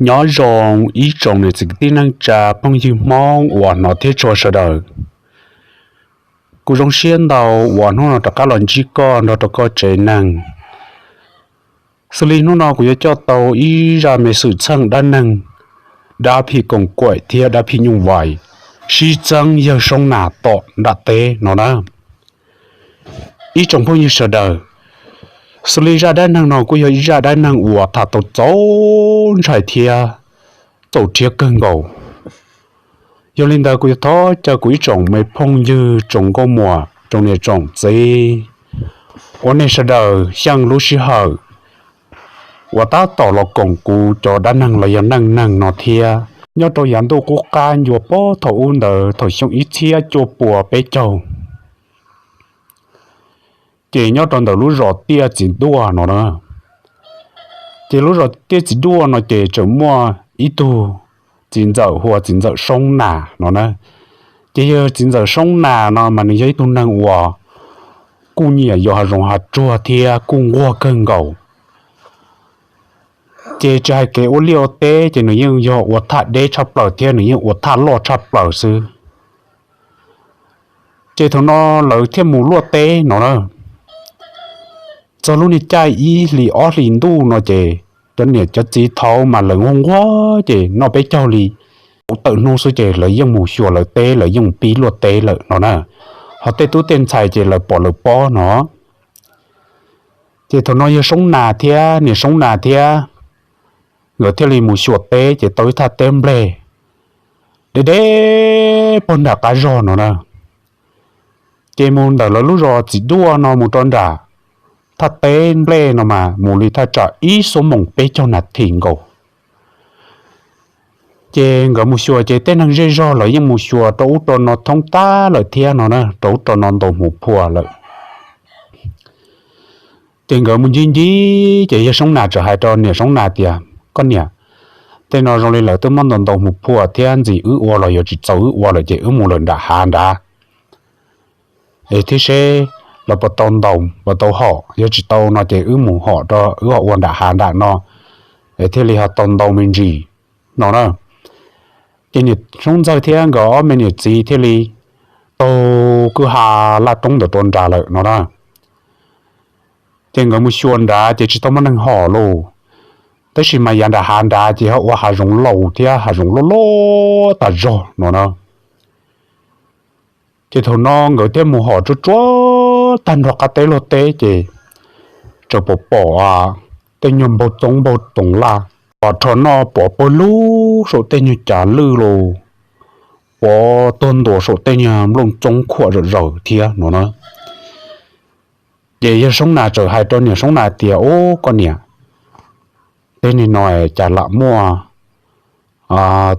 Nyob zoo ib tsoom niam txiv kwv tij neej tsa phooj ywg Hmoob uas hnov thiab tshua sawv daws. Kuv zoo siab ntau uas hnub no rov qab los ntsib koj nrog rau koj tsev neeg. Xws li hnub no kuv yuav coj tau ib zaj me xwm txheej dab neeg, dab phim koom kuaim thiab dab phim nyuj vais, sib txeeb yawg Soob Nas tom nram teb no na. Ib tsoom phooj ywg sawv daws, xws li zaj dab neeg no kuj yog ib zaj dab neeg uas tham tau txaus ntshai thiab txaus rhiab kawg nkaus. Yog li ntawd kuv yuav thov caw kuv ib tsoom me phooj ywg tsoom nkauj muam tsoom niam tsoom txiv uas nej sawv daws xyeej lub sij hawm uas tab tom los koom kuv cov dab neeg los yog neej neeg no thiab. Nyob rau yav ntuj qub qab ncua puag thaum ub ntawd thaum xyoo ib txhiab cuaj puas peb caug, ces nyob rau ntawm lub zos Tiaj Txiv Duaj no na, ces lub zos Tiaj Txiv Duaj no ces tseem muaj ib tug txiv ntxawm hu ua txiv ntxawm Soob Nas no na. Ces yog txiv ntxawm Soob Nas no mas nws yog ib tug neeg uas kuj nyiam yos hav zoov hav tsuag thiab kuj nquag kawg nkaus. Ces tsis hais kev ua liaj ua teb ces nws yeej yog ua thaj deb tshaj plaws thiab nws yeej ua thaj loj tshaj plaws xwb. Ces thaum no lawv thiaj mus luaj teb no na. Txog lub niag caij ib hlis ob hlis ntuj no ces cov niam cov txiv thaud mas lawv nquag nquag ces noj peb caug li tawm hnub xwb ces lawv yeej mus xyuas lawv teb, lawv yeej mus pib luaj teb lawm no na. Ho tej tub tej ntxhais ces lawv pom lawv pob no. Ces thaum no yawg Soob Nas thiab niam Soob Nas thiab nkawd thiaj li mus xyuas teb ces tau ib thaj teb nplej deb deb puag nram qab zog no na. Ces mus ntawm lawv lub zos Txiv Duaj no mus rau nram thaj teb nplej no mas mus li thaj tsam ib xuab moos peb caug nas this nkaus. Ces nkawd mus xyuas ces tej neeg zej zog lawv yeej mus xyuas rau ub rau no thoob tag lawm thiab no na, rau ub rau no ntaus hmuv phua lawm. Ces nkawd mus ncig ncig ces yawg Soob Nas txawm hais rau niam Soob Nas tias, Koj niam, tej no zoo li lawv twb muab ntaus ntaus hmuv phua thiab ntxim wb ua los yuav tsis txaus wb ua lawm ces wb mus lawm nram hav nrad es thiab seb lawv puas tau ntaus puas tau hom, yog tsis tau no ces wb mus hom rau wb ho ua nram hav nram no es thiaj li ho tau ntau me ntsis no na. Ces niam Soob Ntxawg thiab nkawd ob me niam txiv thiaj li taug kwj ha laj roob ntawd rau nrad lawm no na. Ces nkawd mus xyuas nrad ces tsis tau muaj neeg hom lauj, tab sis mas yav nram hav nrad ces ho ua hav zoov laus thiab hav zoov loj loj tas zog no na. Ces thaum no nkawd thiaj mus hom tsuag tsuag tag nrho qab teb luag teb ces txawm pom pom tej nyuag npaug txoob npaug toov laj, pom rho noj pov pawg lug saum tej nyuag cav lwj los pov tuag ntuas saum tej nyuag nplooj txoob khuam zom zaws thiab no na. Ces yawg Soob Nas txawm hais rau niam Soob Nas tias, Ub, koj niam, tej niag no cas lam muaj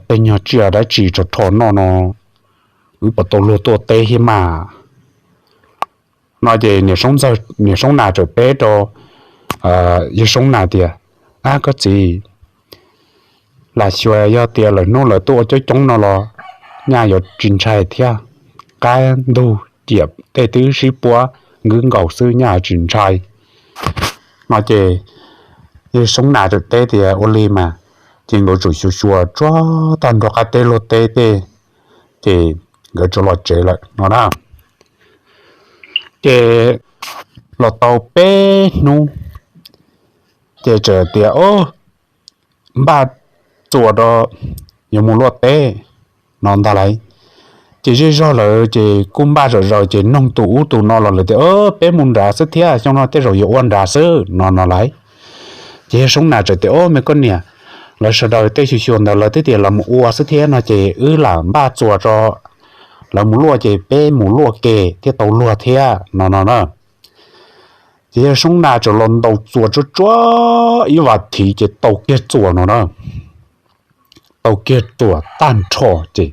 tej nyuag tsiaj dab tsi rho rho noj no, wb puas tau luag tuaj teb thiab mas? No ces niam Soob Nas txawm teb rau yawg Soob Nas tias, Ab, koj txiv, lam xyuas yog tias lawv hnub lawv tuaj ua coob coob no los nyaj yuav tsis ntshai thiab, qab ntug ciam tej twb sib puab nkwb nkaus xwb nyaj tsis ntshai. No ces yawg Soob Nas txawm teb tias, Ua li mas. Ces nkawd txawm xyuas xyuas tsuag tag nrho qab teb luag teb tej, ces nkawd txawm los tsev lawm no na. Ces los tau peb hnub ces txawm tias, Ob, npaj txuas rau yuav mus luaj teb no ntag lauj. Ces zej zog lawv ces kuj npaj zom zaws ces noog tus ub tus no los lawv tias, Peb mus nrad xwb thiab, xyoo no tej zaum yuav ua nrad xwb no no lauj. Ces yawg Soob Nas txawm tias, Ob, me koj niam, lawv sawv daws tej xyuas xyuas ntawd lawv twb tias los mus ua xwb thiab no ces wb lam npaj txuas rau lawv mus luaj ces peb mus luaj ke thiaj tau luag thiab no no na. Ces yawg Soob Nas txawm los ntaus txuas tsuag tsuag ib vas thiv ces tau kiag txuas no na. Tau kiag txuas tag nrho ces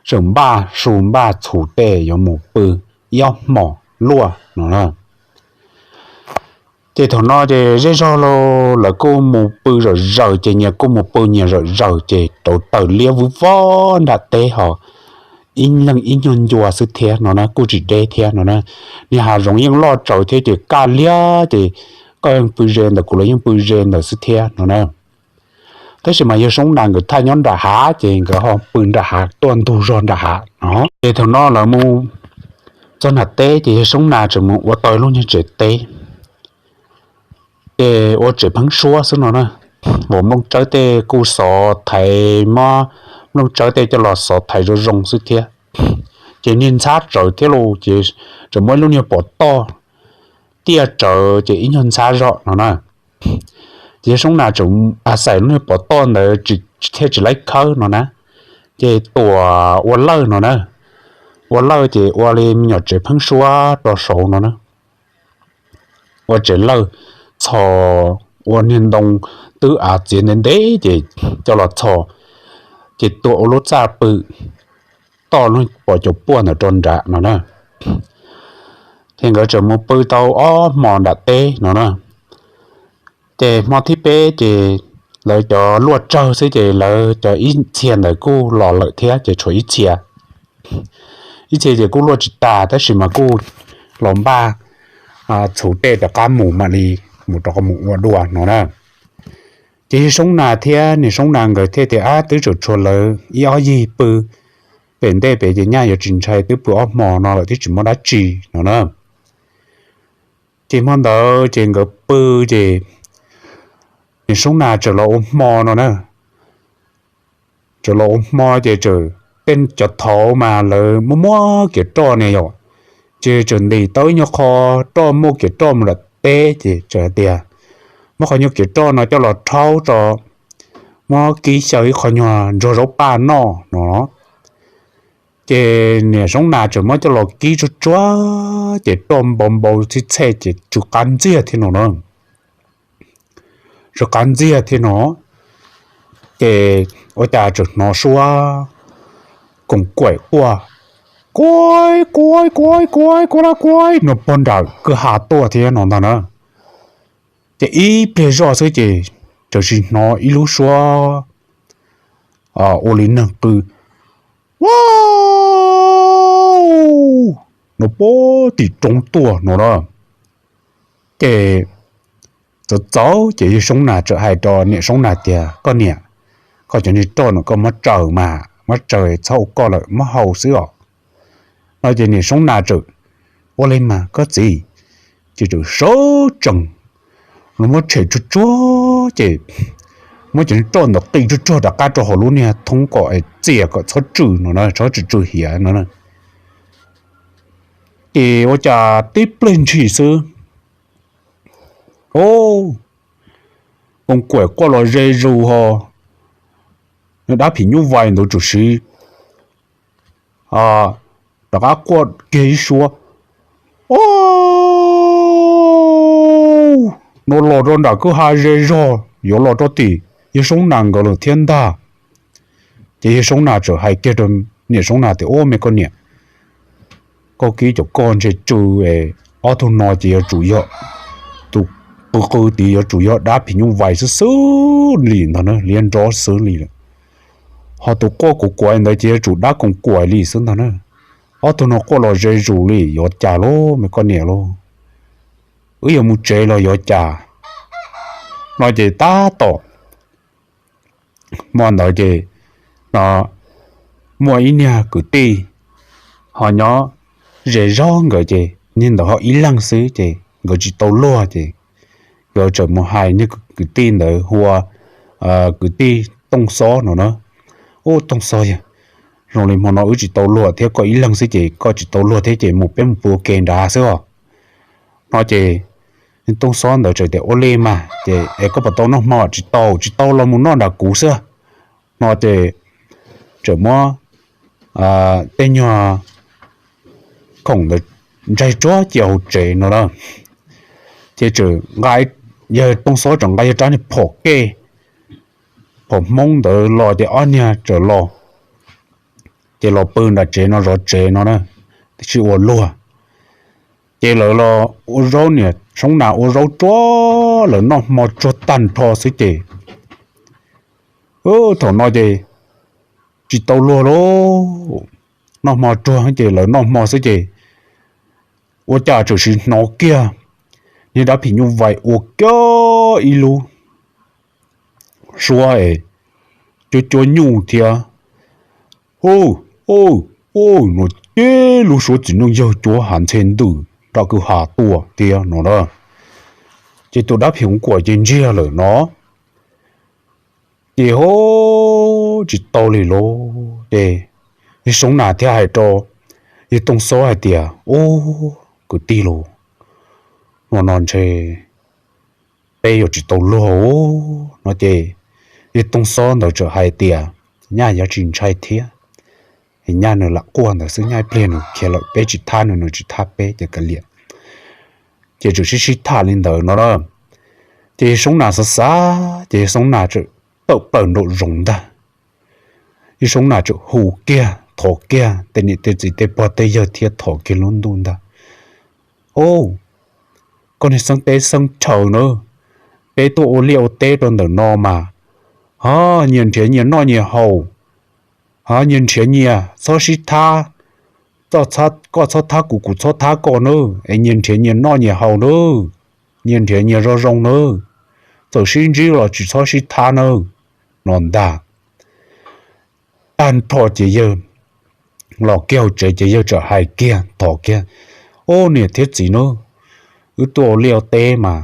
txawm npaj su npaj txhuv tej yuav mus pw ib ob hmos luaj no na. Ces thaum no ces zej zog lawv kuj mus pw zom zaws ces nyias kuj mus pw nyias zom zaws ces rauv taws liab vwb vob nram teb ho ib leeg ib nyuag ncua xwb thiab no na, kuj tsis deb thiab no na. Niag hav zoov yeej loj tsawv thiab ces kaj liab ces koj yeej pw ze ntawm kuv los yeej pw ze ntawm xwb thiab no na. Tab sis mas yawg Soob Nas nkawd thaj nyob nram hav ces nkawd ho pw nram hav tuaj ntug zog nram hav no. Ces thaum no lawv mus txog nram teb ces yawg Soob Nas tseem mus ua tau ib lub niag tsev teb, ces ua tsev pheeb suab xwb no na. Uas nplooj tsawb tej kuj xov thaiv, muab nplooj tsawb tej coj los xov thaiv zoo zoo xwb thiab. Ces niag ntxhab tsawv thiab los ces tseem muab ib lub niag pov toj tiaj tsawv ces ib nyuag ntxhab zog no na. Ces yawg Soob Nas tseem xais lub niag pov toj ntawd tsis thiaj tsis laib khawb no na, ces tuam ua lawj no na. Ua lawj ces ua li me nyuam tsev pheeb suab rau saud no na. Ua tsev lawj txhos, ua niag ntoo twb av txiav ntev ntev ces coj los txhos, ces tuam ua lub txaj pw toj lub pos cov puaj ntawd rau nrad no na. Ces nkawd tseem mus pw tau ob hmo nram teb no na. Ces hmo thib peb ces lawv cov luaj tsawg xwb ces lawv cov ib txhia ntawd kuj los lawm thiab ces tshuav ib txhia. Ib txhia ces kuj luaj tsis tas tab sis mas kuj los npaj txhuv tej rov qab mus mam li mus rov qab mus ua dua no na. Ces yawg Soob Nas thiab niam Soob Nas nkawd thiaj tias, Ab, twb tseem tshuav lawv ib ob yig pw, pem ntej pem ces nyaj yuav tsis ntshai, twb pw ob hmo no lawm twb tsis muaj dab tsi no na. Ces hmo ntawd ces nkawd pw ces niam Soob Nas tseem los ua hmo no na. Tseem los ua hmo ces tseem, tej cov thaud mas lawv muaj muab kiav roj ne yom, ces tseem ntim tau ib nyuag qho roj, muab kiav roj mus nram teb ces tseem hais tias, Muab qhov nyuag kiav roj no coj los rhaub tso, muab kib xyaw ib qho nyuag ntsuag zaub paj noj no. Ces niam Soob Nas tseem muab coj los kib tsuag tsuag ces roj npau npau txhij txhej ces tsw qab ntxiag thiab no na. Tsw qab ntxiag thiab no, ces ua cas tseem hnov suab koom kuaim quaj, Kuaib, kuaib, kuaib, kuaib, kuaib, kuaib, kuaib no pog nram kwj ha tuaj thiab no ntag na. Ces ib pliag zoj xwb ces txawm sim hnov ib lub suab ua li neeg qw, Au! No pog tim roob tuaj no na. Ces txawv txawv ces yawg Soob Nas txawm hais rau niam Soob Nas tias, Koj niam, koj cov niag roj no koj muab tsaws mas, muab tsaws, txhob ua koj lawm, muab hau xwb os. No ces niam Soob Nas txawm, Ua li mas koj txiv. Ces txawm sawv tsees los muab tshem tsuag tsuag ces muab cov niag roj ntawd qi tsuag tsuag rov qab rau hauv lub niag thoob kom txias kom txhob tsw no na, txhob tsw tsw hiav no na. Ces ua cas tib pliag ntshis xwb, o, koom kuaim quaj los ze zus ho, dab phim nyuj vais ntawd txawm sim rov qab quaj kiag ib suab, O, no los rau nram kwj ha ze zog yuav los rau tim yawg Soob Nas nkawd lawm thiab ntag. Ces yawg Soob Nas txawm hais kiag rau niam Soob Nas tias, Ua, me koj niam, koj kib cov koj ntshe tsw es ob tug no ces yuav tsum yog tus qw qw tid yuav tsum yog dab phim nyuj vais xwb xwb li ntag na, liab nrob xwb li lawm. Ho tus quaj kuv kuav ntawd ces yuav tsum dab koom kuaim li xwb ntag na. Ob tug no quaj los ze zus li yuav cas lauj me koj niam lauj. Wb yuav mus tsev los yuav cas? No ces tab tom hmo ntawd ces no muaj ib niag kwv tij ho nyob ze zog nkawd ces niag ntawd ho ib leeg xwb ces nkawd tsis tau luag ces nkawd txawm mus hais niag kwv tij ntawd hu ua kwv tij Tooj Xob no na. Ub, Tooj Xob yog, zoo li hmo no wb tsis tau luag thiab koj ib leeg xwb ces koj tsis tau luag thiab ces mus peb mus pw ua ke nrad xwb os. No ces Tooj Xob ntawd txawm tias, Ua li mas ces es koj puas tau noj hmo? Tsis tau. Tsis tau los mus noj nram kuv xwb. No ces txawm muab tej nyuag khoom ntawd ntsaig tsuag cia hauv tsev no lawm. Ces txawm nqa, yawg Tooj Xob txawm nqa yawg rab niag phom kej, phom Hmoob ntawd los ces ob niag txawm los, ces los pw nram tsev no zov tsev no na, tsis ua luag. Ces lawv los ua zaub, niam Soob Nas ua zaub tsuag, lawv noj hmo tsuag tag nrho xwb ces thaum no ces tsis tau luag lauj. Noj hmo tsuag ces lawv noj hmo xwb ces ua cas txawm sim hnov kiag niag dab phim nyuj vais ua kiag ib lub suab es cuab cuab nyuj thiab. Ub, ub, ub, no ces lub suab txiv neej yawg cuab hav ntxhe ntws nram kwj ha tuaj thiab no na. Ces tus dab phim Koos Kuam ces ntsiag lawm no. Ces ho tsis tau li lauj, ces yawg Soob Nas thiaj hais rau yawg Tooj Xob hais tias, Ub, kwv tij lauj, no no ntshe peb yuav tsis tau luag no ces yawg Tooj Xob ntawd txawm hais tias, Nyaj yuav tsis ntshai thiab, nyaj nws lam quaj ntawd xwb, nyaj ib pliag nws khiav lawm, peb tsis thab nws, nws tsis thab peb, ces kav liam. Ces txawm sib sib tham li ntawd no na. Ces yawg Soob Nas xav xav ces yawg Soob Nas txawm tawm plaws nraum zoov ntag. Yawg Soob Nas txawm hu kiag thov kiag tej niam tej txiv tej pog tej yawg thiab thov kiag lub ntuj ntag, Ub, koj niag xeeb teb xeeb chaw na, peb tuaj ua liaj ua teb rau ntawm no mas, ho nyias nrhiav nyias noj nyias haus, ho nyias nrhiav nyias, txhob sib thab, koj txhob thab kuv, kuv txhob thab koj nawb, es nyias nrhiav nyias noj nyias haus nawb, nyias nrhiav nyias zoo zoo nawb, txawm sib ntsib los tsis txhob sib thab nawb, no ntag. Tag nrho ces yawg los kiag hauv tsev ces yawg txawm hais kiag thov kiag, Ub, niam thiab txiv nawb, wb tuaj ua liaj ua teb mas,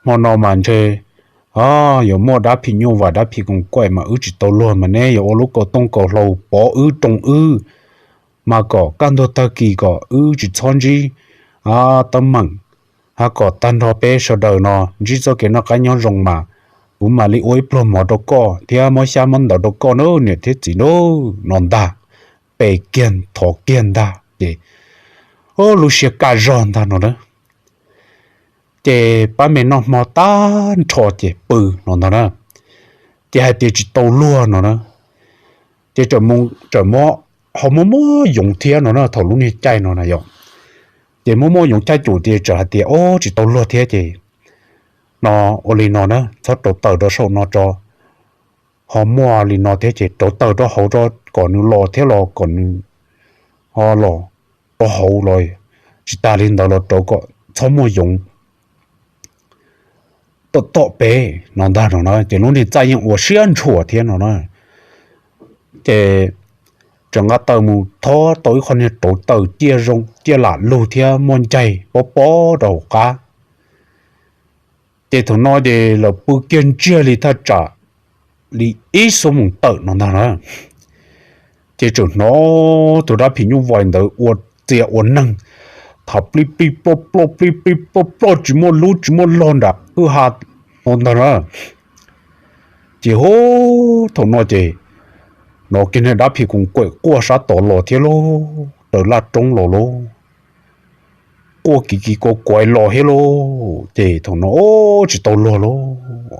hmo no mas ntshe yuav muaj dab phim nyuj vais dab phim koos kaim mas wb tsis tau luag mas neb yuav ua lub kaus tooj kaus hlau pov wb roos wb, mas kom kaj ntug tag kis kom wb tsis txhob ntsib teeb meem, ho kom tag nrho peb sawv daws no ntsib txoj kev noj qab nyob zoo mas kuv mam li ua ib pluag mov rau koj thiab muab xyab muab ntawv rau koj nawb niam thiab txiv nawb, no ntag. Pe kiag thov kiag ntag ces lub siab kaj zog ntag no na. Ces pab me noj hmo tag nrho ces pw no ntag na. Ces hais tias tsis tau luag no na. Ces txawm muab, ho muaj muab yoov thiab no na, thaum lub niag caij no na yom. Ces muaj muaj yoov caij cum ces txawm hais tias, Ob, tsis tau luag thiab ces no, ua li no na, txhob rauv taws rau saum no tso. Ho muaj li no thiab ces rauv taws rau hauv tso kom nws los thiab los kom nws ho los rau hauv los, tsis tas li ntawd los rauv kom txhob muaj yoov tom tom peb no ntag no na. Ces lub niag txaj yeej ua siab ntshua thiab no na. Ces txawm nqa taws mus thob tau ib qho niag rauv taws ciaj zoo ciaj lam lug thiab muaj ncaig pob pob rau hauv qab. Ces thaum no ces lawv pw kiag ntsiag li thaj tsam li ib xuab moos tawm no ntag na. Ces txawm hnov tus dab phim nyuj vais ntawd ua txia ua neeg, tham plij plij ploj ploj plij plij ploj ploj tsis muaj lub tsis muaj log nram kwj ha no ntag na. Ces hu, thaum no ces hnov kiag niag dab phim koos kaim quaj sab tod los thiab lauj, raws laj roob los lauj, quaj kiv kiv kuav kuav los thiab lauj. Ces thaum no tsis tau luag lauj,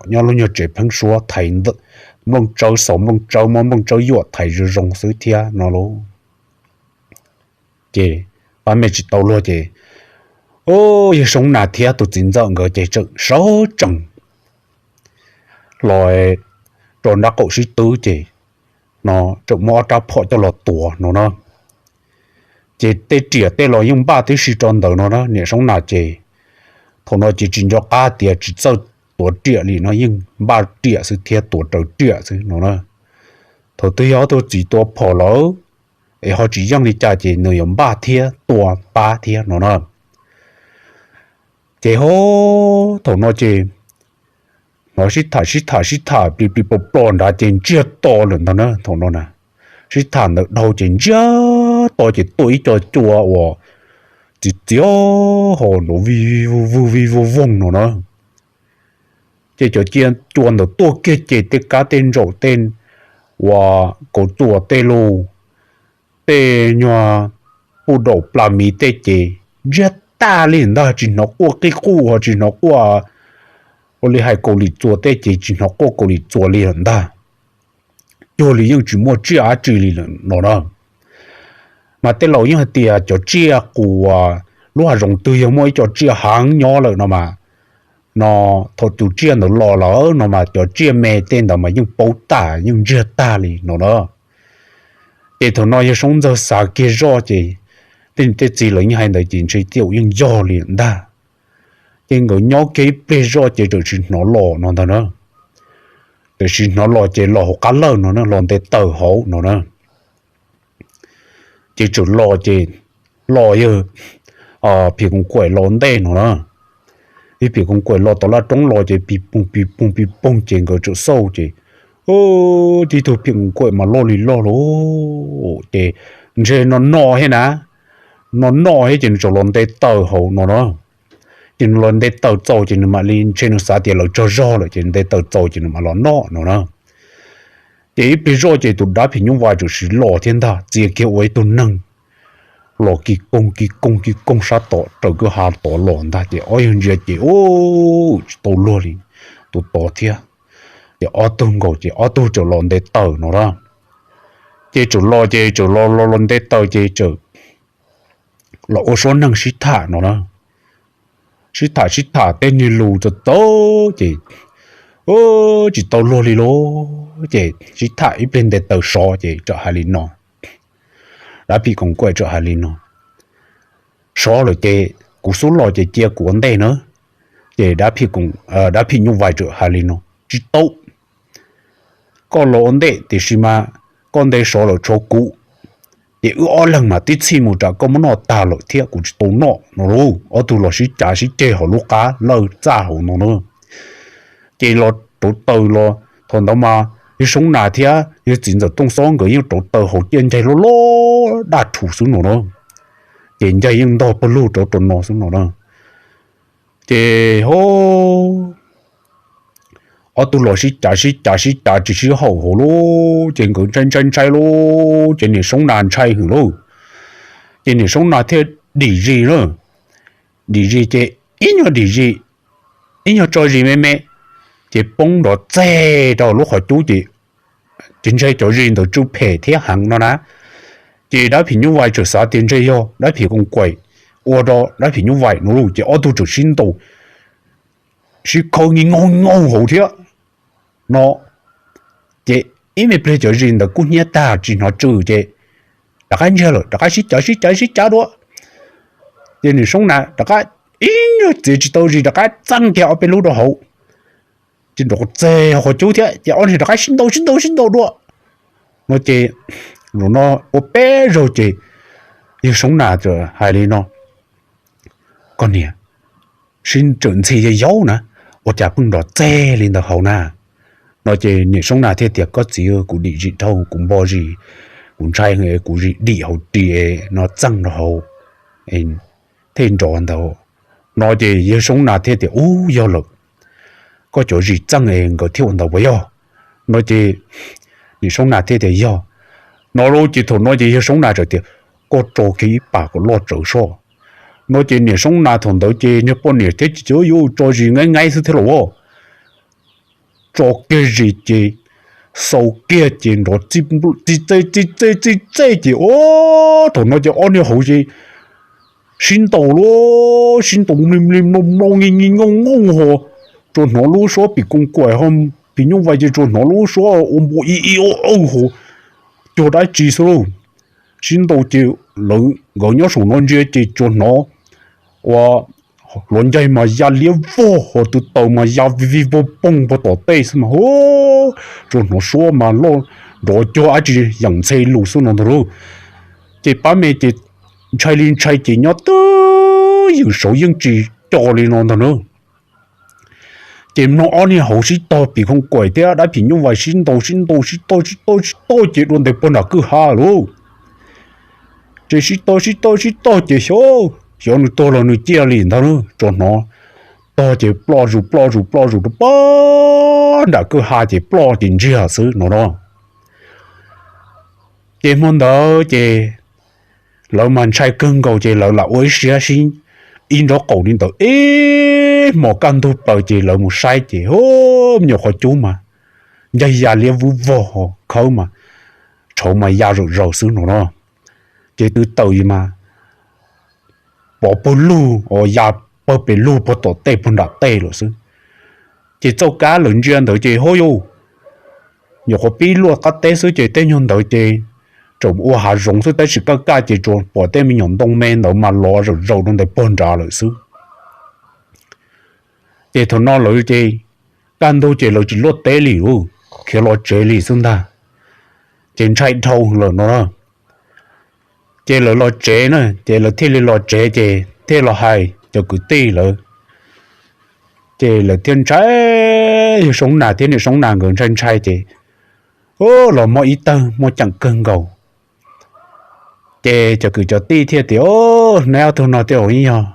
nyob lub nyuag tsev pheeb suab thaiv nplooj tsawb, xaus nplooj tsawb, muab nplooj tsawb yuam thaiv zoo zoo xwb thiab no lauj. Ces pab me tsis tau luag ces, yawg Soob Nas thiab tus txiv ntxawm nkawd ces tseem sawv tsees los rau nraub qaum sib twb ces no tseem muab ob rab phom coj los tuav no na. Ces tej riam tej los yeej npaj tib si rau ntawd no na. Niam Soob Nas ces thaum no ces tsis nco qab tias tsis txawj tuav riam li no, yeej npaj riam xwb thiab tuav raws riam xwb no na. Thaum twg yog ob tug txiv tua phom lawm es ho tsis yeej li cas ces nws yuav npaj thiab tua pab thiab no na. Ces ho thaum no ces hnov sib tham sib tham sib tham plis plis plos plos nrad ces ntsiag to lawm ntag na. Thaum no na, sib tham ntawd dhau ces ntsiag to ces tuaj ib co cua uas txiv txiv ho nrov vij vij vog vij vog voog no na. Ces cov cua ntawd tuaj kiag ces tej kab tej ntsaum tej uas kauv txuas tej lus, tej nyuag puj daum plas miv tej ces ntsiag tag li ntag, tsis hnov quaj qij quj ho tsis hnov quaj ua li hais Kaus Lim txuas tej ces tsis hnov quaj Kaus Lim txuas li lawm ntag. Cuag li yeej tsis muaj tsiaj dab tsi li lawm no na. Mas tej laus yeej hais tias cov tsiaj qus, lub hav zoov twg yog muaj ib co tsiaj heev nyob lawm no mas, no thaum tus tsiaj ntawd los lawm no mas cov tsiaj me tej ntawd mas yeej paub tag yeej ntsiag tag li no na. Ces thaum no yawg Soob Ntxawg xav kiag zoj ces tej niam tej txiv lawv yeej hais ntawd ces ntshe tej zaum yeej yog li ntag. Ces nkawd nyob kiag ib pliag zoj ces txawm tsis hnov los no ntag na. Tiam sis hnov los ces los hauv qab lawj no na, los nte taws hauv no na. Ces txawm los ces los yog phim koos kaim los ntej no na. Ib phim koos kaim los tom laj roob los ces pis poog pis poog pis poog ces nkawd txawm xauj ces tib tug phim koos kaim mas loj li loj lauj, ces ntshe no noj thiab na, no noj thiab ces nws txawm los nte taws hauv no na. Ces nws los nte taws txaus ces nws mam li, ntshe nws xav tias lawv tsaug zog lawm ces nws nte taws txaus ces nws mam los noj no na. Ces ib pliag zoj ces tus dab phim nyuj vais txawm sim los thiab ntag, txia kiag ua ib tug neeg los kis koog kis koog kis koog sab tom raws kwj ha tod los ntag ces ob yawg ntsia ces ub, tsis tau luag li tus tod thiab. Ces ob tug nkaus ces ob tug txawm los nte taws no na. Ces txawm los ces txawm los los los nte taws ces txawm los ua suab neeg sib tham no na. Sib tham sib tham tej niag lus txawv txawv ces tsis tau luag li lauj. Ces sib tham ib pliag nte taws sov ces txawm hais li no, dab phim koos kaim txawm hais li no, sov lawm ces kuv xub los ces cia kuv ua ntej na. Ces dab phim nyuj vais txawm hais li no, tsis tau, koj los ua ntej tiam sis mas koj nte sov lawm tshuav kuv, ces wb ob leeg mas tib txhij mus tsam koj muab noj tag lawm thiab kuv tsis tau noj no lauj. Ob tug los sib cav sib ceg hauv lub qab lawj txaj hauv no na. Ces los rauv taws los thaum ntawd mas yawg Soob Nas thiab yawg txiv ntxawm Tooj Xob nkawd yeej rauv taws hauv ciaj ncaig loj loj daj rhuv xwb no na. Ces ncaig yeej ntog pawg lug rau rau no xwb no na. Ces ob tug los sib cav sib cav sib cav tsis sib haum hauv lauj, ces nkawd ntshai ntshai ntshai lauj, ces niam Soob Nas ntshai heev lauj. Ces niam Soob Nas thiaj dim zis na, dim zis ces ib nyuag dim zis, ib nyuag tso zis me me, ces poob nrov txeg rau lub qhov cub ces, ces ntshe cov zis ntawd tsw phem thiab heev no na. Ces dab phim nyuj vais txawm xav tias ntshe yog dab phim koos kaim ua rau dab phim nyuj vais no lauj, ces ob tug txawm sib ntaus sib khawb nkaug nkaug hauv thiab no. Ces ib me pliag cov zis ntawd kub hnyiab tag tsis hnov tsw ces rov qab ntsiag lawm, rov qab sib cav sib cav sib cav dua. Ces niam Soob Nas rov qab ib nyuag txiav tsis tau zis rov qab txeeb kiag ob peb lub rau hauv, ces nrov txeg qhov cub thiab ces ob niag rov qab sib ntaus sib ntaus sib ntaus dua no ces, zaum no ua peb zaug ces yawg Soob Nas hais li no, koj niam, sib txawm ntxhi yau yau na, ua cas pheej nrov txeg li ntawd hauv na? No ces niam Soob Nas thiaj tias koj txiv, kuv dim zis dhau, kuv npo zis, kuv ntshai kuv zis dim hauv ris no txeej rau hauv thiaj nrov ntawd. No ces yawg Soob Nas thiaj tias ub, yog lawm, koj cov zis txeej es nkawd thiaj ua ntawd puas yog? No ces niam Soob Nas thiaj tias yog. No lauj ces thaum no ces yawg Soob Nas txawm tias koj tso kiag ib pas kom loj tsawv soj. No ces niam Soob Nas thaum ntawd ces niag poj niam thiab ces yuav tso zis nqaib nqaib xwb thiab los as, tso kiag zis ces xaus kiag ces nrov txij txej txij txej txij txej ces o, thaum no ces ob niag hauv ces sib ntaus lauj, sib ntaus mli mli mloo mloo nki nki nkooj nkooj ho, tsuas hnov lub suab phim koos kaim ho, phim nyuj vais ces tsuas hnov lub suab ua npua i i o o ho, cuag dab tsi xwb lauj. Sib ntaus ces lawv nkawd nyob saum no ntsia ces tsuas hnov ua hluav ncaig mas ya liab vog ho, tus taws mas ya vij vij voog poog puag tom tej xwb mas, tsuas hnov suab mas loj nrov cuag dab tsi yeem ntxhe lus xwb no ntag lauj. Ces pab me ces ntshai li ntshai ces nyob twj ywm saud yeej tsis co li no ntag na. Ces mloog ob niag hauv sib tog phim koos kaim thiab dab phim nyuj vais sib ntaus sib ntaus sib tog sib tog sib tog ces dua ntes puag nram kwj ha lauj. Ces sib tog sib tog sib tog ces xyov, xyov nws tuag los nws ciaj li ntag lauj, tsuas hnov tog ces ploj zus ploj zus ploj zus rau puag nram kwj ha ces ploj ces ntsiag xwb no no. Ces hmo ntawd ces lawv mas ntshai kawg nkaus ces lawv lam ua ib siab sib ib nraub qaum li ntawd ib hmos kaj ntug plaws ces lawv mus saib ces, me nyuam qhov cub mas ncaig ya liab vog vog, khawb mas tshauv mas ya zaum zaus xwb no no. Ces twb tawm mas pov pawg lug uas ya pawg pes lug puag tom tej puag nram tej lawm xwb. Ces txoj kab lawv ntsia ntawd ces hub yus, nyuam qhuav pib luaj qab teb xwb ces tej nyuag ntawd ces tseem ua hav zoov xwb tab sis kaj kaj ces tsuas pom tej me nyuam ntoo me ntawd mas lov zaum zaus rau ntawm puag nrad lawm xwb. Ces thaum no lawv ces kaj ntug ces lawv tsis luaj teb li lauj. khiav los tsev li xwb ntag. Ces ntshai dhau lawm no na. Ces lawv los tsev na, ces lawv thiaj li los tsev ces thiaj los hais cov kwv tij lawv. Ces lawv thiaj ntshai, yawg Soob Nas thiab niam Soob Nas nkawd ntshai ntshai ces, u, los muaj ib tawg muaj ceem kawg nkaus. Ces cov kwv cov tij thiaj tias, o, neb ob tug no tej zaum yog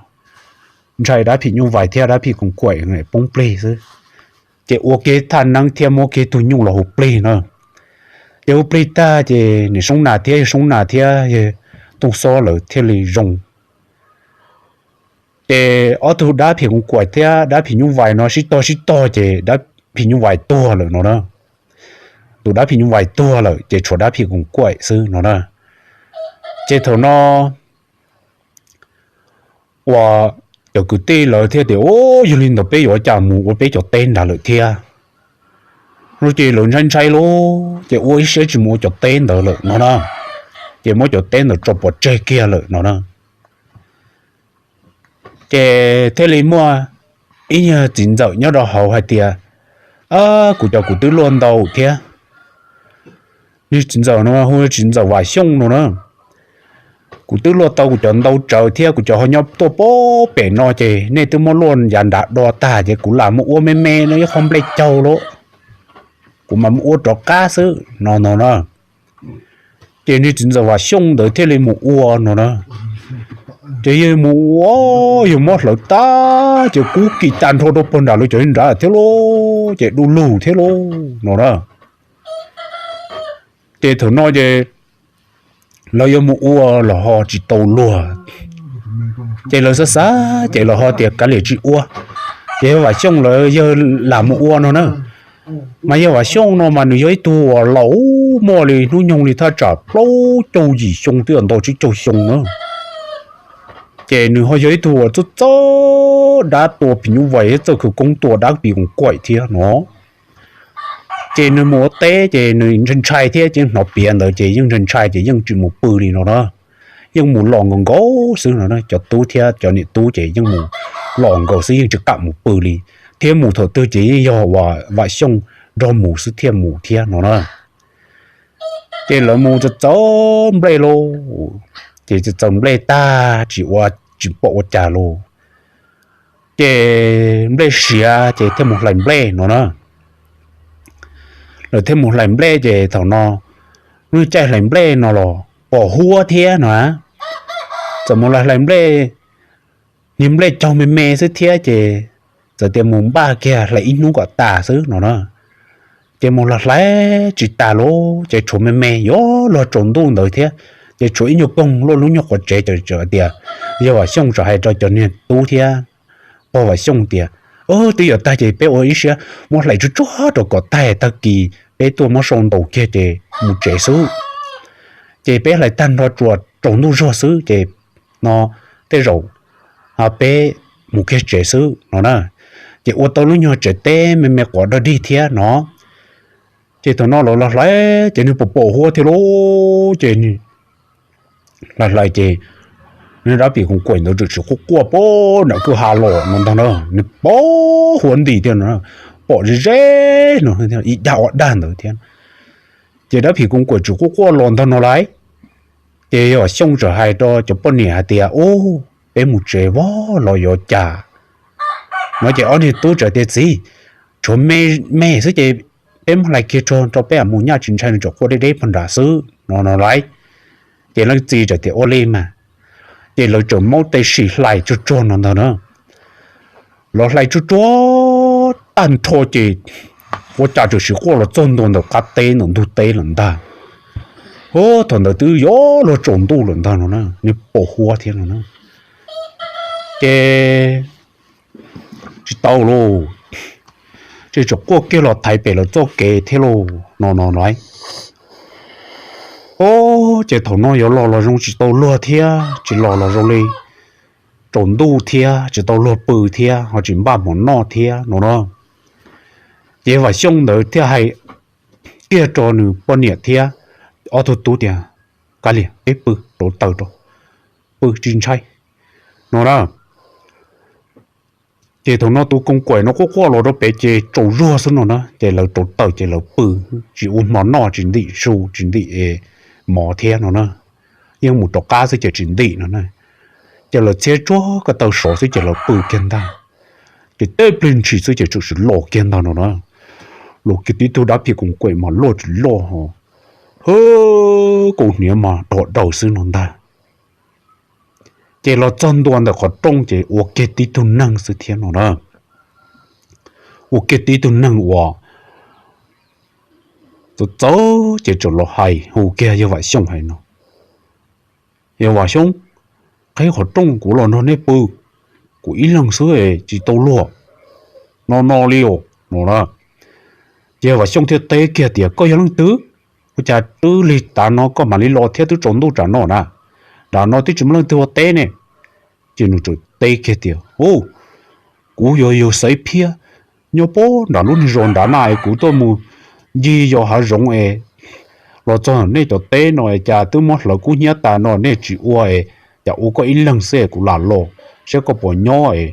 ntshai dab phim nyuj vais thiab dab phim koos kaim poob plig xwb. Ces ua kiag thaj neeb thiab muab kiag tug nyuj los hu plig na. Ces hu plig tag ces niam Soob Nas thiab yawg Soob Nas thiab yawg Tooj Xob lawv thiaj li zoo. Ces ob tug dab phim koos kaim thiab dab phim nyuj vais no sib tog sib tog ces dab phim nyuj vais tuag lawm no na. Tus dab phim nyuj vais tuag lawm ces tshuav dab phim koos kaim xwb no na. Ces thaum no uas cov kwv tij lawv thiaj tias, u, yog li ntawd peb yuav ua cas mus ua peb cov teb nrad lawm thiab. No ces lawv ntshai ntshai lauj, ces ua ib siab tsis mus ua cov teb ntawd lawm no na. Ces muab cov teb ntawd tso pov tseg kiag lawm no na. Ces thiaj li muaj ib nyuag txiv ntxawm nyob rau hauv hais tias, kuv cov kuv twb luaj ntau thiab. Niag txiv ntxawm no hu txiv ntxawm Vam Xyooj no na. Kuv twb luaj tau kuv cov ntau tsawv thiab kuv cov ho nyob tuaj pem no ces nej twb muab luaj yav nrad do tag ces kuv lam mus ua me me no ib qho nplej caug lauj, kuv mam mus ua rov qab xwb no no na. Ces niag txiv ntxawm Vam Xyooj ntawd thiaj li mus ua no na. Ces yawg mus ua, yawg muab hlawv tag ces kub kis tas nrho rau pag nram lawv cov nrad thiab lauj, ces du lug thiab lauj no na. Ces thaum no ces lawv yuav mus ua los ho tsis tau luag, ces lawv xav xav ces lawv ho tias kav liam tsis ua. Ces yawg Vam Xyooj lawv yawg lam mus ua no na. Mas yawg Vam Xyooj no mas nws yog ib tug uas laus muaj li hnub nyoog li thaj tsam plaub caug yim xyoo twb yog ntau tsib caug xyoo na. Ces nws ho yog ib tug uas txawj txawj dab tua phim nyuj vais thiab txawj khawv koob tua dab phim koos kaim thiab no. Ces nws mus ua teb ces nws ntshai ntshai thiab ces hnov piav ntawd ces yeej ntshai ntshai ces yeej tsis mus pw li no na. Yeej mus los nkaus nkaus xwb no, cov tub thiab cov niam tub ces yeej mus los nkaus xwb yeej tsis kam mus pw li, thiab mus thaum twg ces yeej yog Vam Xyooj nrog mus xwb thiaj mus thiab no na. Ces lawv mus txawv txawv nplej lauj, ces txawv txawv nplej tag tsis ua, tsis pom ua cas lauj, ces nplej siav ces thiaj mus hlais nplej no na. Lawv thiaj mus hlais nplej ces thaum no lub caij hlais nplej no los pom huab thiab no, txawm mus hlais nplej, niag nplej caug me me xwb thiab ces txawm tias mus npaj kiag hlais ib hnub kom tas xwb no na. Ces mus los hlais tsis tas lauj, ces tshuav me me yuav luag tsaus ntuj ntawd thiab, ces tshuav ib nyuag koog luaj lub nyuag qhuav tsev, ces tias yawg Vam Xyooj txawm hais rau cov niag tub thiab pog Vam Xyooj tias, twb yuav tag ces peb ua ib siab muab hlais tsuag tsuag rau kom tag, tag kis peb tuaj muab sau ntaus kiag ces mus tsev xwb. Ces peb hlais tag nrho tsuas tsaus ntuj zog xwb ces no tej zaum peb mus kiag tsev xwb no na. Ces ua tau lub nyuag tsev teb me me quav dog dig thiab no. Ces thaum no lawv los hlais ces nws pom pom huab thiab lauj, ces hlais hlais ces nws dab phim koos kaim ntawd txawm tsis quaj quaj pem nram kwj ha los no ntag na, nws pom huab nti thiab no, pom ze ze no, ib dag ob dag ntawd thiab. Ces dab phim koos kaim tsis quaj quaj los ntag no lauj. Ces yawg Vam Xyooj txawm hais rau cov poj niam hais tias, ub, peb mus tsev vog los yuav cas no. Ces ob niag tub txawm tias, txiv, tshuav me me xwb ces peb muab hlais kiag tsuag rau peb mus, nyaj tsis ntshai, nws tsuas quaj deb deb pog nrad xwb no no lauj. Ces leej txiv txawm tias ua li mas. Ces lawv txawm muab tej sim hlais tsuag tsuag no ntag na. Lawv hlais tsuag tsuag tag nrho ces ua cas txawm sim quaj los txog ntua ntawm qab teb ntawm ntug teb lawm ntag. Thaum ntawd twb yuav luag tsaus ntuj lawm ntag no na, nws pom huab thiab no na. Ces tsis tau lauj, ces txawm quaj kiag los thaiv pem lawv txoj kev thiab lauj no no lauj. Ub, ces thaum no yuav los los zoo tsis tau luag thiab, tsis los los zoo li tsaus ntuj thiab tsis tau luag pw thiab ho tsis npaj hmo noj thiab no na. Ces Vam Xyooj ntawd thiaj hais kiag rau nws poj niam thiab ob tug tub tias, kav liam peb pw rauv taws rau, pw tsis ntshai no na. Ces thaum no tus koos kaim no quaj quaj los rau pem ces tsaus zuag xwb no na, ces lawv rauv taws ces lawv pw, tsis ua hmo noj tsis ntim su tsis ntim mov thiab no na, yeej mus rov qab xwb ces tsis ntim no na. Ces lawv txhiab tsuag ko taw sov xwb ces lawv pw kiag ntag. Ces tib pliag ntshis xwb ces txawm sim los kiag ntag no na, los kiag tib tug dab phim koos kaim mas loj tsis loj ho, hwb, kaus hniav mas rog daws xwb no ntag. Ces los txog ntua ntawm qhov rooj ces ua kiag tib tug neeg xwb thiab no na. Ua kiag tib tug neeg uas txawv txawv ces txawm los hais hu kiag yawg Vam Xyooj hais no, Yawg Vam Xyooj, qhib qhov rooj kuv los nrog nej pw, kuv ib leeg xwb tsis tau luag no no li os no na. Ces yawg Vam Xyooj thiaj teb kiag tias, Koj yog leej twg? Ua cas twb lig tav no koj mam li los thiab twb tsaus ntuj tsam no na? Nram no twb tsis muaj leej twg ua teb ne. Ces nws txawm teb kiag tias, Ub, kuv yog yawg Xaiv Phiab, nyob puag nram lub niag zos nrad na es kuv tuaj mus ncig yos hav zoov es los txog nej cov teb no es cas twb muab hlawv kub hnyiab tas no nej tsis ua es cas ua koj ib leeg xwb es kuv lam los saib koj puas nyob es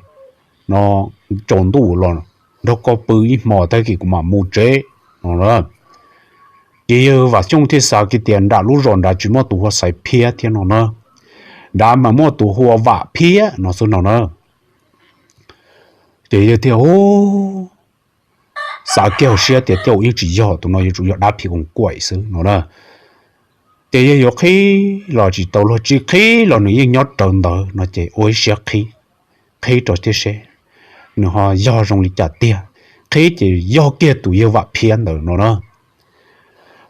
no tsaus ntuj los nrog koj pw ib hmo tag kis kuv mam mus tsev no. Ces yawg Vam Xyooj thiaj xav kiag tias nram lub zos nrad tsis muaj tus hu ua Xaiv Phiab thiab no na, nrad mas muaj tus hu ua Vam Phiab no xwb no na. Ces yawg thiaj xav kiag hauv siab tias tej zaum yeej tsis yog, tus no yuav tsum yog dab phim koos kaim xwb no na. Ces yawg yuav qhib los tsis tau luag, tsis qhib los nws yeej nyob rawv ntawd no ces ua ib siab qhib, qhib rau thiab seb nws ho yog zoo li cas tiag. Qhib ces yog kiag tus yawg Vam Phiab ntawd no na.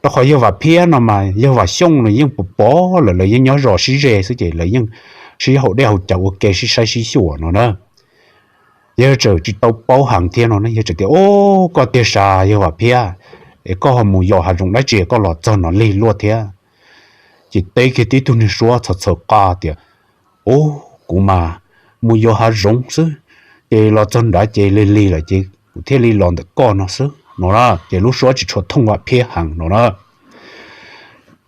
Rau qhov yawg Vam Phiab no mas yawg Vam Xyooj nws yeej pom pom lawm, lawv yeej nyob zos sib ze xwb ces lawv yeej sib haum dej haus cawv ua ke sib saib sib xyuas no na. Yawg txawm tsis tau paub heev thiab no na, yawg txawm tias, Ub, koj tiag sav yawg Vam Phiab, es koj ho mus yos hav zoov dab tsi koj los txog no lig luaj thiab? Ces teb kiag tib tug niag suab txhaws txhaws qa tias, Ub, kuv mas mus yos hav zoov xwb, ces los txog nrad ces lig lig lawm ces kuv thiaj li los ntawm koj no xwb no na. Ces lub suab tsis tshua thooj Vam Phiab heev no na.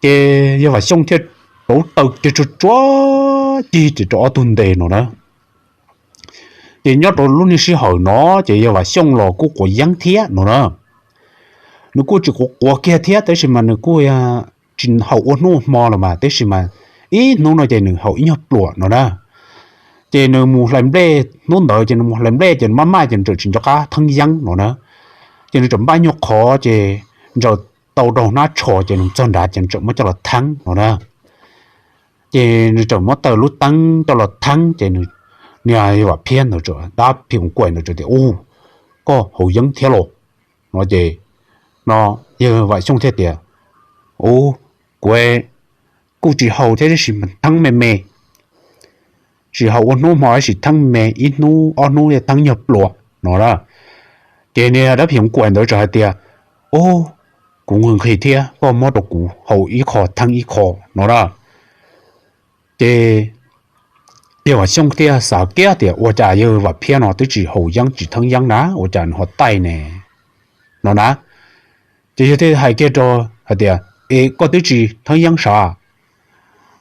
Ces yawg Vam Xyooj thiaj rauv taws kiag tsuag tsuag cig ces rau ob tug ntes no na. Ces nyob rau lub niag sij hawm no ces yawg Vam Xyooj los kuj quav yeeb thiab no na. Nws kuj tsis quav quav kiag thiab tab sis mas nws kuj tsis haum ua hnub ua hmo los mas tab sis mas ib hnub no ces nws haum ib nyuag pluam no na. Ces nws mus hlais nplej, hnub ntawd ces nws mus hlais nplej ces nws maj maj ces nws txawm tsis nco qab theeb yeeb no na. Ces nws txawm npaj nyuag qhov ces ntsaws tau rau hnab tsho ces nws txog nrad ces nws txawm muab coj los theeb no na. Ces nws txawm muab taws lub teeb coj los theeb ces nws, niag yawg Vam Phiab ntawd, dab phim koos kaim ntawd txawm tias, Ub, koj haus yeeb thiab los? No ces no yawg Vam Xyooj thiaj tias, Ub, kuv kuj tsis haus thiab tab sis mas theeb me me, tsis haus ua hnub hmo tab sis theeb me me, ib hnub ob hnub thiaj theeb nyuag pluam no na. Ces niag dab phim koos kaim ntawd txawm hais tias, Ub, kuv nqhis nqhis thiab, koj muab rau kuv haus ib qho theeb ib qho no na. Ces yawg Vam Xyooj thiaj xav kiag tias ua cas yawg Vam Phiab no twb tsis haus yeeb tsis theeb yeeb na, ua cas nws ho taij ne no na. Ces yawg thiaj hais kiag rau hais tias, Es koj twb tsis theeb yeeb sav?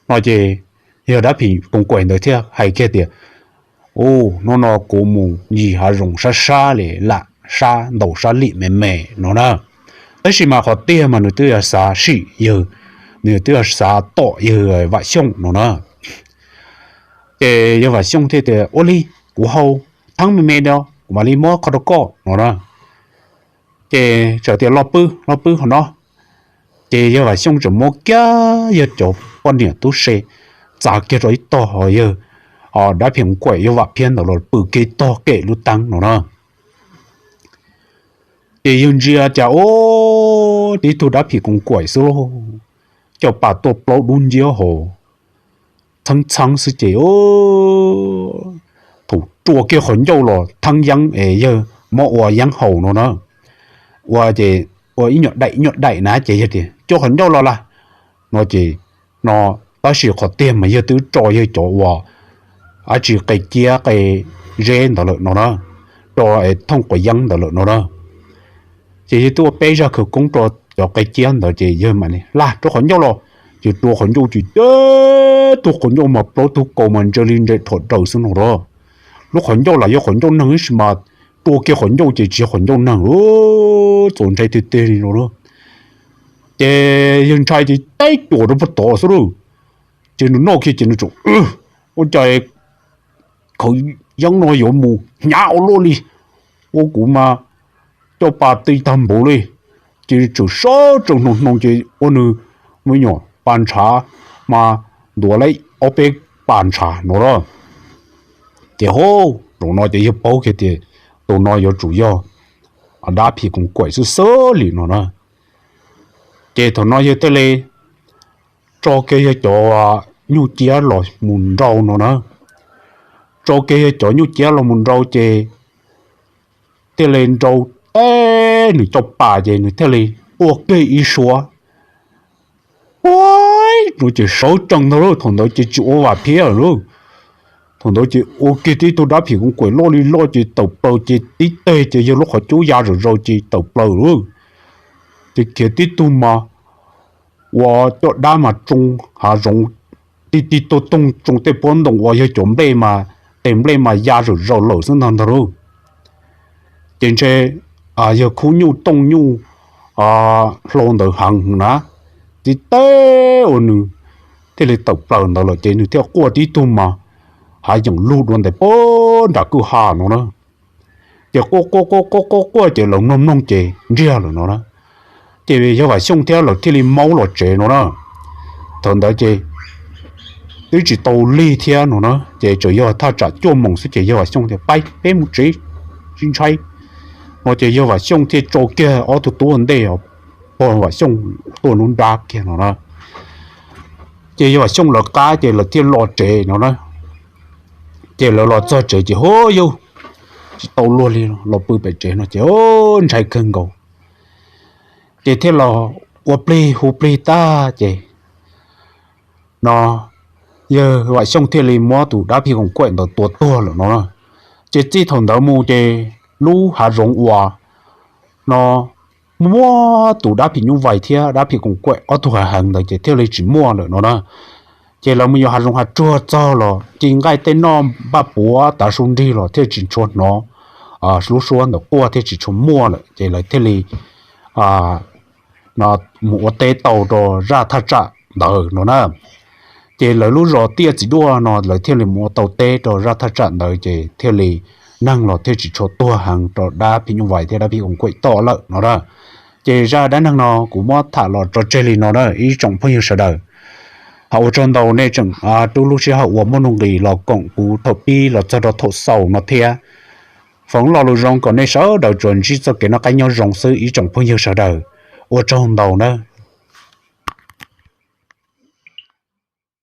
No ces yawg dab phim koos kaim ntawd thiaj hais kiag tias, Ub, hnub no kuv mus ncig hav zoov sab sab li, lam sab ntaus sab lim me me no na. Tab sis mas qhov tiag mas nws twb yuav xav sim yawg, nws twb yuav xav tom yawg Vam Xyooj no na. Ces yawg Vam Xyooj thiaj tias, Ua li, kuv haus theeb me me no, kuv mam li muab qho rau koj no na. Ces txawm tias, Los pw, los pw qhov no. Ces yawg Vam Xyooj txawm muab kiag yawg cov poj niam tub se txav kiag rau ib tog, ho yawg dab phim koos kaim yawg Vam Phiab ntawd los pw kiag ib tog kem lub teeb no na. Ces yawg ntsia cas, Ub, tib tug dab phim koos kaim xwb lauj, caj pas tuaj plaub dub nciab hos, txheeb txheeb xwb ces thaum rua kiag qhov ncauj los theeb yeeb es yawg muab ua yeeb haus no na. Ua ces ua ib nyuag daim ib nyuag daim na ces yawg tias, Cua qhov ncauj los las. No ces no, tab sis qhov tiag mas yawg twb tso yawg cov uas dab tsi qe ciab qe zeb ntawd lawm no na, tso thooj quav yeeb ntawd lawm no na. Ces yawg twb ua peb zaj khawv koob rau cov qe ciab ntawd ces yawg mam li laj rua qhov ncauj los, ces rua qhov ncauj ces tib tug qhov ncauj mas plaub tug kaus mas ntsa li ntsa rhom raws xwb no na. lub qhov ncauj los yog qhov ncauj neeg tab sis mas rua kiag qhov ncauj ces tsis yog qhov ncauj neeg, txaus ntshai tiag tiag li no lauj. Ces yawg ntshai ces teb cuam rau puag tod xwb lauj. Ces nws noj kiag ces nws tseem, ua cas khaws yeeb no yuav mus hnyav ua luaj li, ua kuv mas coj pa ti tag npaum li. Ces tseem sawv tsees hnoos hnoos ces ua nws me nyuam pas ntshav mas ntuav lawm ob peb pas ntshav no lauj. Ces ho, zaum no ces yawg paub kiag tias tus no yuav tsum yog dab phim koos kaim xwb xwb li no na. Ces thaum no yawg thiaj li tso kiag yawg cov nyuj ciab los mus nrau no na. Tso kiag yawg cov nyuj ciab los mus nrau ces thiaj li nrau teb nws caj pas ces nws thiaj li quaj kiag ib suab. Ua, no ces sawv tsees ntag lauj, thaum ntawd ces tsis ua vam phiab lawm lauj. Thaum ntawd ces ua kiag tib tug dab phim koos kaim loj li loj ces tawm plaws ces tib teg ces yawg lub qhov cub ya zom zaws ces tawm plaws lauj. Ces khiav tib tug mas ua caj dab mas tsoo hav zoov, ti ti tuag toog tsoo tej pob ntoo uas yawg cov nplej mas, tes nplej mas ya zom zaws lawm xwb ntag ntag lauj. Ces ntshe yawg khub nyuj tooj nyuj hlau ntawd heev na, tib teg uas nws thiaj li tawm plaws ntawd lawm ces nws thiaj quaj tib tug mas hav yeem lug dua ntais puag nram kwj ha no na. Ces quaj quaj quaj quaj quaj quaj ces lawv mloog mloog ces ntsiag lawm no na. Ces yawg Vam Xyooj thiab lawv thiaj li maub los tsev no na. Thaum ntawd ces twb tsis tau lig thiab no na, ces tseem yog thaj tsam cuaj moos xwb ces yawg Vam Xyooj tias, Pab peb mus tsev, tsis ntshai. No ces yawg Vam Xyooj thiaj tso kiag ob tug tub ua ntej, pog Vam Xyooj tuaj lub nrab kiag no na. Ces yawg Vam Xyooj lawv qab ces lawv thiaj los tsev no na. Ces lawv los txog tsev ces, Hu yug, tsis tau luag li, los pw pem tsev no ces ntshai kawg nkaus. Ces thiaj los ua plig hu plig tag ces no yawg Vam Xyooj thiaj li muab tus dab phim koos kaim ntawd tua tuag lawm no na. Ces txij thaum ntawd mus ces lub hav zoov uas no muaj tus dab phim nyuj vais thiab dab phim koos kaim ob tug hav heev ntawd ces thiaj li tsis muaj lawm no na. Ces lawv mus yos hav zoov hav tsuag txog los ci nqaij tej noj npaj puav tav su nrig los thiaj tsis tshua hnov lub suab ntawd quaj thiaj tsis tshua muaj lawm ces lawv thiaj li mus ua teb tau rau zaj thaj tsam ntawd no na. Ces lawv lub zos Tiaj Txiv Duaj no lawv thiaj li mus ua tau teb rau zaj thaj tsam ntawd ces thiaj li neeg los thiaj tsis tshua tuag heev rau dab phim nyuj vais thiab dab phim koos kaim tom lawm no na. Ces zaj dab neeg no kuv muab tham los tso tseg li no na ib tsoom phooj ywg sawv daws. Ho ua tsaug ntau nej tseem rub lub sij hawm uas muaj nuj nqis los koom kuv thaum pib los txog rau thaum xaus no thiab. Foom lo lus zoo kom nej sawv daws tsuas ntsib txoj kev noj qab nyob zoo xwb ib tsoom phooj ywg sawv daws. Ua tsaug ntau na.